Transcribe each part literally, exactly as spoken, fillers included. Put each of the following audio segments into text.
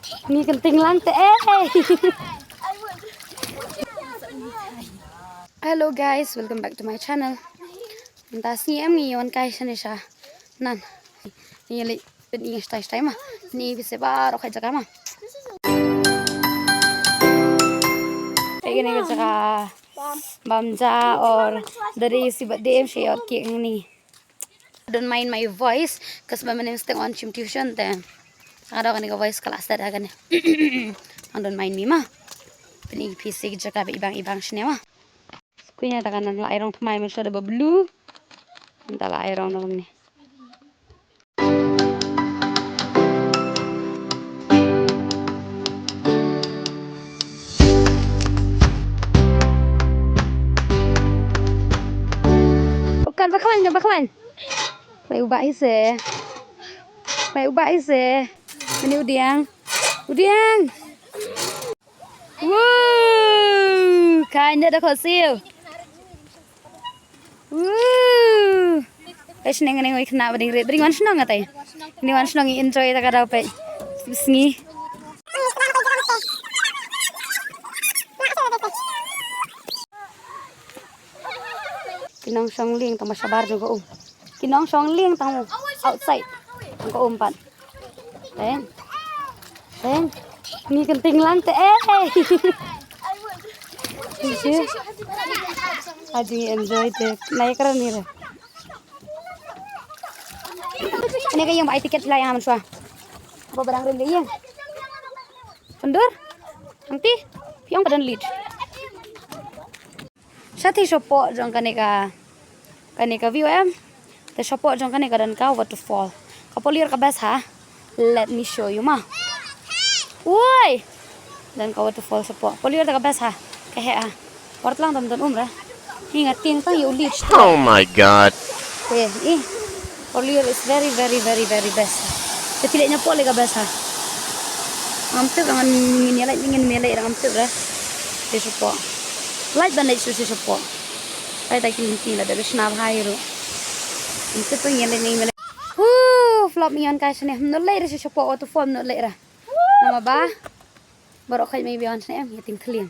Ngi kynting lang te eh. Hello guys, welcome back to my channel. Mynta sngi em ngi wan kai shane sha nan. Ngi leit pyn-i shtai shtai ma. Pyn-i bise baroh ka jaka ma. Peit kane ka jaka bam ja or dare si ba dem shi ot ki ngi. Don't mind my voice, 'cause ba mane mesti ngan shim tuition te. Nga dang kane ka voice ka la start ha kane. Don't mind me ma. Pyn-i phi sha ki jaka ba ibang ibang shane ma. Skunya ta kanan la ai rong thymmai mynshwa da ba blue. Nta la ai rong da kumne. Kan ba khwan, kan ba khwan. Mai u ba ise. Mai u ba ise. Mane u diang. U diang. Woo! Kai ne da ko siu. Woo! Ai shnong ne ngoi khna ba ding rit. Ding wan shnong atai. Ding wan shnong enjoy ta ka dau peit. Sngi. Ki nongshong lieng tang ba shabar jong ka um. Ki nongshong lieng tang outside jong ka um pat. Teng. Teng. Ngi kynting lang te eh. Haji enjoy te. Nai kra ni re. Ani ka ïing ba ai tiket la ïa nga mynshwa. Ba barang rim ka ïing. Pyndur. Angti. Phi ong ba don lead. Sha te shapoh jong kane ka, kane ka view em. Te shapoh jong kane ka don ka waterfall. Ka paliar ka best ha. Let me show you ma. Woi. Don ka waterfall shapoh. Paliar ka best ha. Ka heh ha. Por tlang tam don um ra. Hi nga tieng tang ïa u lead. Oh my God. Te i. Paliar is very, very, very, very best. Te phi leit napoh leit ka best ha. Ngam tip ra ngan ngin ïa leit ngin me leit ra ngam tip ra. Te shapoh. Lait ban leit shu shu shapoh. Ai ta ki lynti la da ba shna bha hi ruh. Ngam tip ra ngin leit ngin me leit. Hu, flop ngi wan kai shane. Mno leit ra shu shapoh waterfall mno leit ra. Nama ba. Baroh khoit mai biang shane em ïa ting thlieng.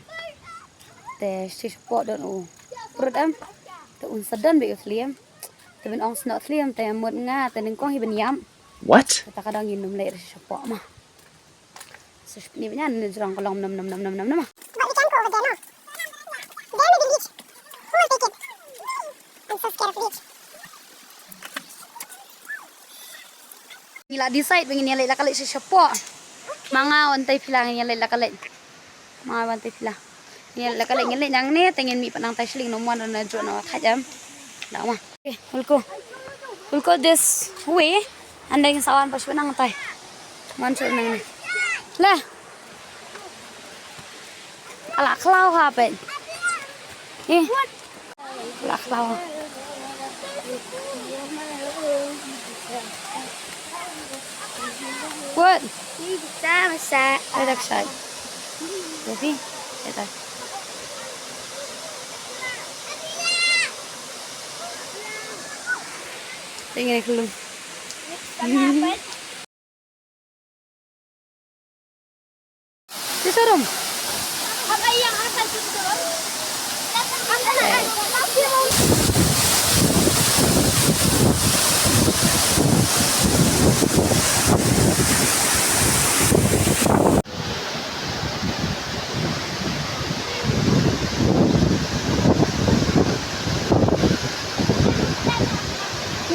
Te shu shapoh don u prut em. Te un sa don ba u thlieng. Te ban ong snoh thlieng te mut nga te nyngkong hi ban ïam. What? Te ta ka dang ïa nym leit ra shu shapoh ma. Shu ni ban ïa ni jrong ka long nom nom nom nom nom nom. But we can go over there, no? There may be leech. Who will take it? I'm so scared of leech. Ngi la decide ba ngin ïa leit la ka leit sha shapoh. Ma nga wan tai phi la ngin ïa leit la ka leit. Ma nga wan tai phi la. Ngin ïa leit la ka leit ngin leit nangne te ngin mih pat nangtai shilling no mon na jot na wa thaj em. Da ma. Okay, we'll go. We'll go this way. And then sa wan pat shu nangtai. Wan shu nangne. Le. Ala khlaw ha peit. Eh. Ala khlaw. What? Ada ksai. Jadi, ada. Tinggal dulu. Di showroom.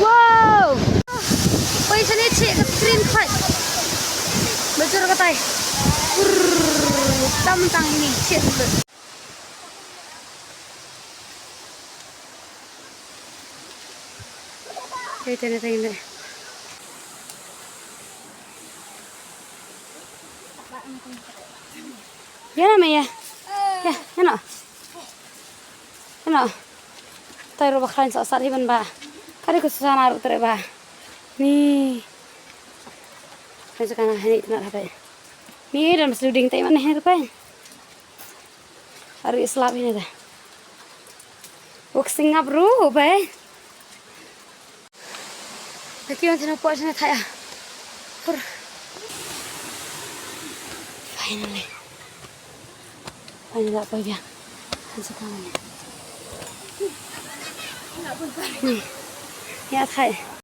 Wow! Poi shane che ka screen khoi. Bajur ka tai. Brrr, tam tang ini che. Hey, tene tene. Yana me ya. Ya, yana. Yana. Tai ro ba khlain sa sar hiban ba. Kare ko sa na ro tre ba. Ni. Ni sa kana hani tna ha pai. Ni dan mas luding tai man he pai. Ari slap ini dah. Wok singap ru pai. Laki wan sini puas sini thaya. Pur. Finally. Finally la poi biang. Han sa kang ni. Ni. Ïa khai.